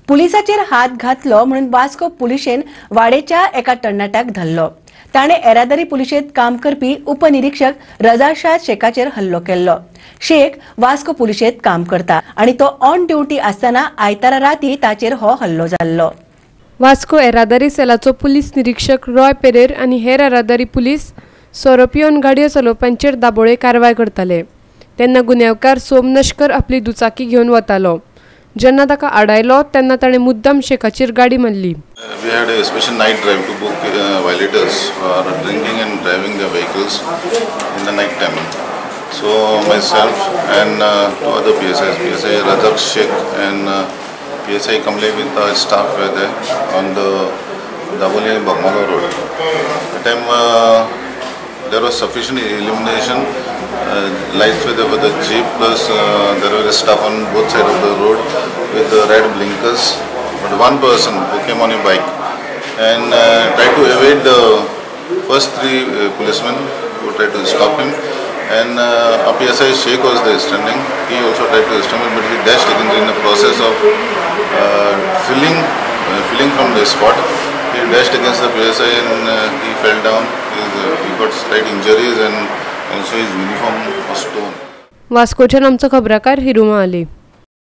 पुलिसाचेर हात घातलो म्हणून वास्को पुलिशेन वाडेच्या एका तरणाट्याक धरलो. ताणें येरादारी पुलिशेंत काम करपी उपनिरीक्षक रजा शेखाचेर हल्लो केल्लो. शेख वास्को पुलिशेंत काम करता आनी तो ऑन ड्युटी आसतना आयतारा राती ताचेर हो हल्लो जाल्लो. वास्को येरादारी सेलाचो पुलीस निरीक्षक रॉय पेरेर आनी हेर येरादारी पुलीस सोरो पिवन गाडयो चलोवप्यांचेर दाबोळे कारवाय करताले. तेन्ना गुन्यांवकार सोम नश्कर आपली दुचाकी घेवन वतालो. जेन्ना ताका आडायलो तेन्ना ताणें मुद्दाम शेखाचेर गाडी मारली. We had a special night drive to book violators for drinking and driving the vehicles in the night time. So myself and two other PSIs, PSI Razak Sheikh and PSI Kamle with our staff were there on the Dabolim Bogmalo road. At the time there was sufficient illumination, lights were there for the jeep, plus there were staff on both sides of the road with the red blinkers. But one person who came on a bike and tried to evade the first three policemen who tried to stop him, and a PSI Sheikh was there standing. He also tried to stop him, but he dashed again in the process of fleeing from the spot. He dashed against the PSI and he fell down. He got slight injuries and also his uniform was torn. वास्कोच्यान आमचो खबराकार हिरू महाली.